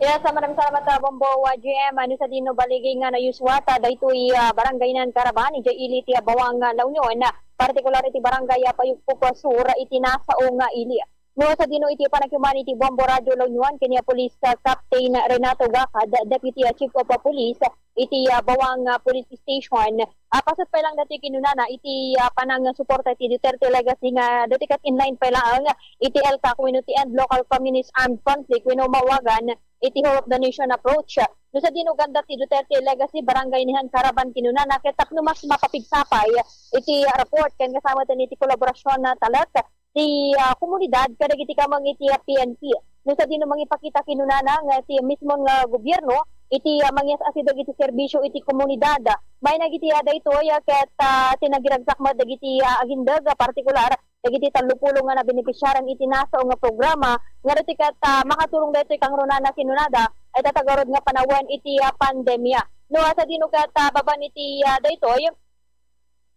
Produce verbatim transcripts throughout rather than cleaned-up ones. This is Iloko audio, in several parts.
Yes, ah, maraming salamat, ah, Bombo, ah, G M. Ano sa dino baligi nga nayuswat, ah, daytoy, ah, barangay nan Caraban, idiay ili ti, ah, Bawang, ah, La Union, ah, partikular iti barangay, ah, Payugpog, ah, Sur, iti nasao nga ili. No, sa dino iti panakiuman iti Bombo Radio La Union, ken ni, ah, Police, ah, Captain Renato Gacad, Deputy, ah, Chief of, ah, Police, iti, ah, Bawang, ah, Police Station. Ah, paset pay lang dati kinunana iti, ah, panangsuporta iti Duterte Legacy nga dati ket in line pay laeng iti ELCAC wenno ti End Local Communist Armed Conflict wenno mawagan iti Whole of the Nation Approach. No sa dinugan dati Duterte Legacy, Barangay Nihan Caravan kinunana ket tapno mas mapapigsapay iti report ken kasama ten iti kolaborasion na talek ti, ah, komunidad kadagiti kameng iti, ah, P N P. No sa dino mangipakita kinunana nga ti mismo nga gobierno iti, ah, mangyas-asideg iti serbisyo iti komunidad. Mainag iti, ah, daytoy, ah, ket, ah, tinagiragsak met dagiti, ah, agindeg, ah, partikular dagiti tallopulo nga nabenepisiaran iti nasao nga programa nga dati ket, ah, makatulong daytoy kangrunana kinunada ay tatagarod nga panawen iti, ah, pandemya. No, ah, sa dino ket, ah, baban iti, ah, daytoy,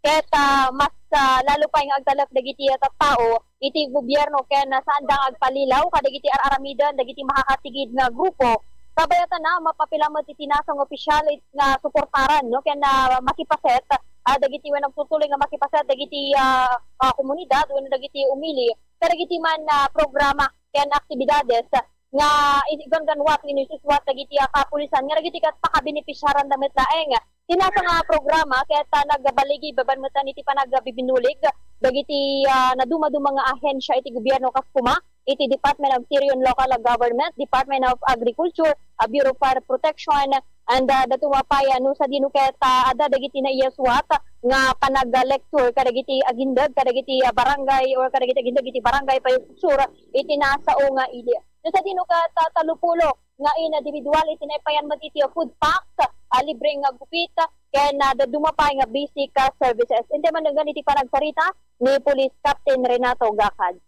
ket, ah, mas, ah, lalo pay nga agtalek dagiti, ah, tattao iti gobierno ken, ah, saanda nga agpalilaw kadagiti ar-aramiden dagiti makakatigid nga grupo. Kabayatan na mapapila met iti nasao nga opisyal it-, nga suportaran, no, ken, ah, makipaset, ah, dagiti wenno agtutuloy nga makipaset dagiti, ah, ah, komunidad wenno dagiti umili kadagiti man, ah, programa ken aktibidades nga igangganwat wenno isusuat dagiti, ah, kapulisan nga dagiti ket pakabenepisiaranda met laeng ti nasao nga programa ket, ah, nagbaligi baban met iti panagbibinulig dagiti, ah, nadumaduma nga ahensya iti gobierno kas kuma iti Department of Interior and Local Government, Department of Agriculture, ah, Bureau of Fire Protection, and, ah, dadduma pay, ah, no sa dino ket, ah, adda dagiti naiyasuat nga panag-lecture kadagiti agindeg kadagiti, ah, barangay or kadagiti agindeg iti barangay Payugpog Sur iti nasao nga ili. No sa dino ket, ah, tallopulo nga individual iti naipayan met iti food packs, ah, libre nga gupit, ken, ah, dadduma pay nga basic, ah, services. Inton mangngegna iti panagsarita ni Police Captain Renato Gacad.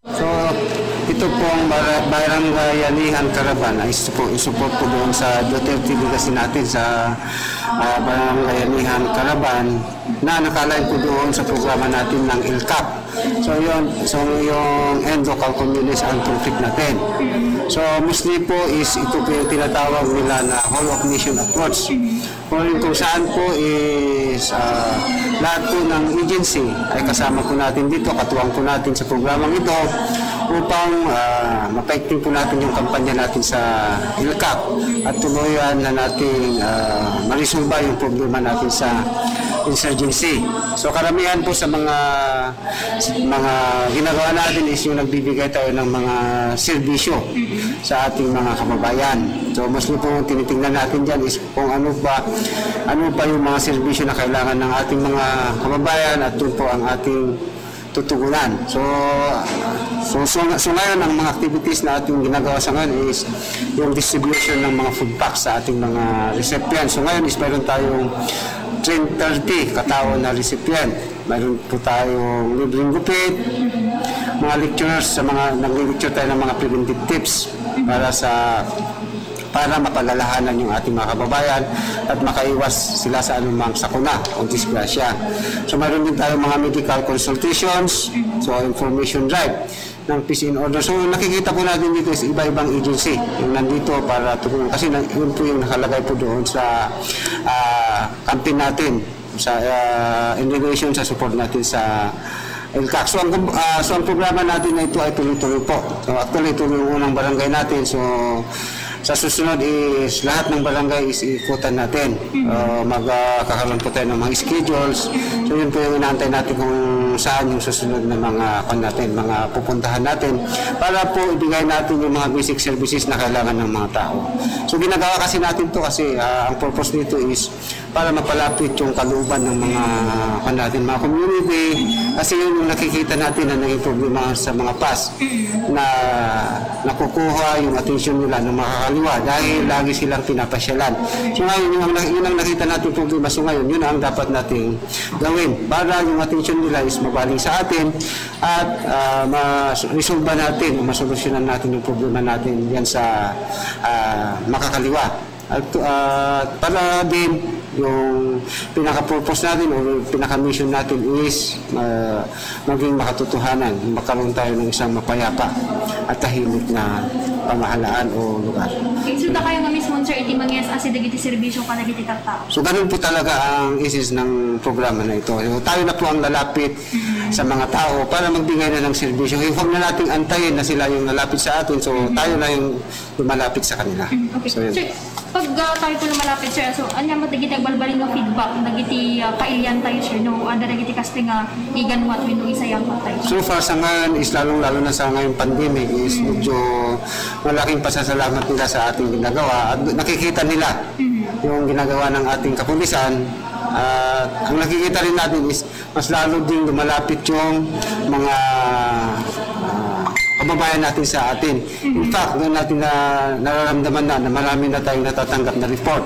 So, ito pong bara-, Barangay Anihan Caravan ay supo-, support po doon sa Duterte Legacy natin sa, ah, Barangay Anihan Caravan na naka-align po doon sa programa natin ng ELCAC. So, yun, so, yung End Local Communist Armed Conflict natin. So, mostly po is ito po yung tinatawag nila na Whole of Nation Approach. Kung, kung saan po is, ah, lahat po ng agency ay kasama po natin dito, katuwang po natin sa programang ito upang, ah, mapaigting po natin yung kampanya natin sa ELCAC at tuluyan na natin, ah, marisolba yung problema natin sa insurgency. So, karamihan po sa mga, mga ginagawa natin is yung nagbibigay tayo ng mga serbisyo sa ating mga kababayan. So, mostly po tinitingnan natin dyan is kung ano ba, ano pa yung mga serbisyo na kailangan ng ating mga kababayan at doon po ang ating tutugunan. So, so, so, so ngayon, ang mga activities na ating ginagawa sa ngayon is yung distribution ng mga food packs sa ating mga recipients. So, ngayon is mayroon tayong three thirty katao na recipient. Mayroon po tayong libreng gupit, mga lectures sa mga, nagli-lecture tayo ng mga preventive tips para sa, para mapalalahanan yung ating mga kababayan at makaiwas sila sa anumang sakuna o disgrasya. So, mayroon din tayong mga medical consultations, so, information drive ng peace and order. So, nakikita po natin dito is iba-ibang agency yung nandito para tulungan. Kasi na, yun po yung nakalagay po doon sa, ah, campaign natin sa, ah, in relation sa support natin sa ELCAC. So, ang, ah, so, ang programa natin na ito ay tuloy-tuloy po. So, actually, ito yung unang barangay natin. So, sa susunod is lahat ng barangay is ikutan natin. Uh, magkakaroon po tayo ng mga schedules. So, yun po yung inaantay natin kung saan yung susunod na mga, kwan natin, mga pupuntahan natin para po ibigay natin yung mga basic services na kailangan ng mga tao. So, ginagawa kasi natin to kasi, ah, ang purpose nito is para mapalapit yung kalooban ng mga, kwan natin, mga community. Kasi yun yung nakikita natin na naging problema sa mga past na nakukuha yung atensyon nila ng makakaliwa dahil lagi silang pinapasyalan. So ngayon, yun ang, yun ang nakita natin problema. So ngayon, yun ang dapat nating gawin para yung atensyon nila is mabaling sa atin at, ah, ma-resolve natin o masolusyonan natin yung problema natin yan sa, ah, makakaliwa. At, ah, para din Yung pinaka-purpose natin o pinaka-mission natin is, ah, maging makatotohanan, magkaroon tayo ng isang mapayapa at tahimik na pamahalaan o lugar. Okay, so da kayo nga mismo, sir, iti mangyas asi dagiti serbisyo kadagiti tattao. So, ganun po talaga ang isis ng programa na ito. So, tayo na po ang lalapit sa mga tao para magbigay na ng serbisyo. Huwag na nating antayin na sila yung lalapit sa atin. So, tayo na yung lumalapit sa kanila. Mm, okay. So, yun. Sir, pag ah, tayo po lumalapit, sir, so, anya mo dagiti agbalbaliw nga feedback, dagiti ah, kailian tayo, sir, no? Ada dagiti kastoy nga iganwat wenno isayangkot tayo. So far sa ngayon is lalong-lalo na sa ngayong pandemic is medyo malaking pasasalamat nila sa ating ginagawa at nakikita nila yung ginagawa ng ating kapulisan at ang nakikita rin natin is mas lalo ding lumalapit yung mga ah, kababayan natin sa atin. In fact, doon natin na nararamdaman na, na marami na tayong natatanggap na report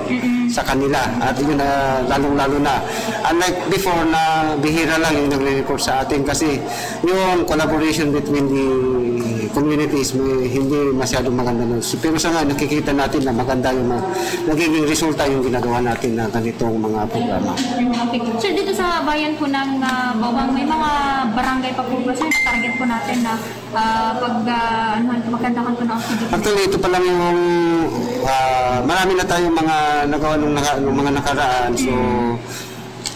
sa kanila. At yun na lalong-lalo na. Unlike before na bihira lang yung nagre-report sa atin kasi yung collaboration between the communities may, hindi masyadong maganda. No? So, pero sa nga, nakikita natin na maganda yung mga, nagiging resulta yung ginagawa natin na ganitong mga programa. Okay. Sir, dito sa bayan po ng ah, Bawang, may mga barangay pa po ba, sir, na target po natin na ah, pag ah, ano, maganda kan po na activity? Actually, ito pa lang yung ah, marami na tayong mga nagawa nung, naka, nung mga nakaraan. So,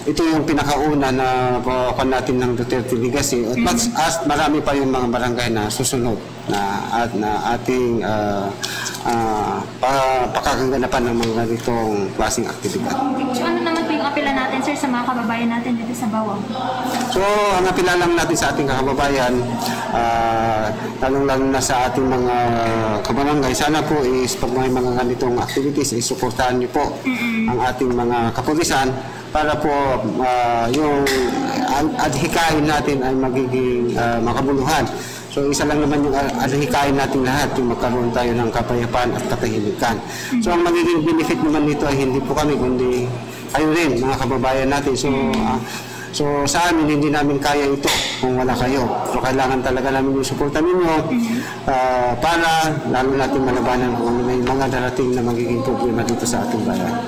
ito yung pinakauna na pa natin ng Duterte Legacy. At mas, as marami pa yung mga barangay na susunod na at na ating ah, ah, pa, pakaganapan ng mga ganitong klaseng aktibidad. So ano naman po yung apela natin, sir, sa mga kababayan natin dito sa Bawang? So, ang apela lang natin sa ating kababayan, ah, lalong-lalo na sa ating mga kabarangay, sana po is pag may mga ganitong activities, is suportahan niyo po ang ating mga kapulisan para po ah, yung ad- adhikain natin ay magiging ah, makabuluhan. So isa lang naman yung a- adhikain natin lahat, yung magkaroon tayo ng kapayapaan at katahimikan. So ang magiging benefit naman nito ay hindi po kami kundi kayo rin, mga kababayan natin. So ah, so sa amin hindi namin kaya ito kung wala kayo. So kailangan talaga namin yung suporta ninyo ah, para lalo natin malabanan kung ano na yung mga darating na magiging problema dito sa ating bayan.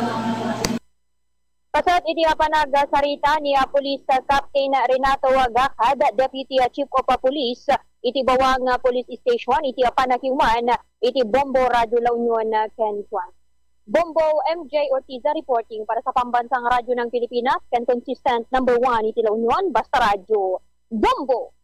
Kasat iti a panagsarita ni a Police Captain Renato Gacad, Deputy Chief of Police iti Bawang Police Station, iti a panakiuman iti Bombo Radio La Union ken Juan. Bombo, M J Ortiza reporting para sa Pambansang Radyo ng Pilipinas ken consistent number one iti La Union, Basta Radyo. Bombo!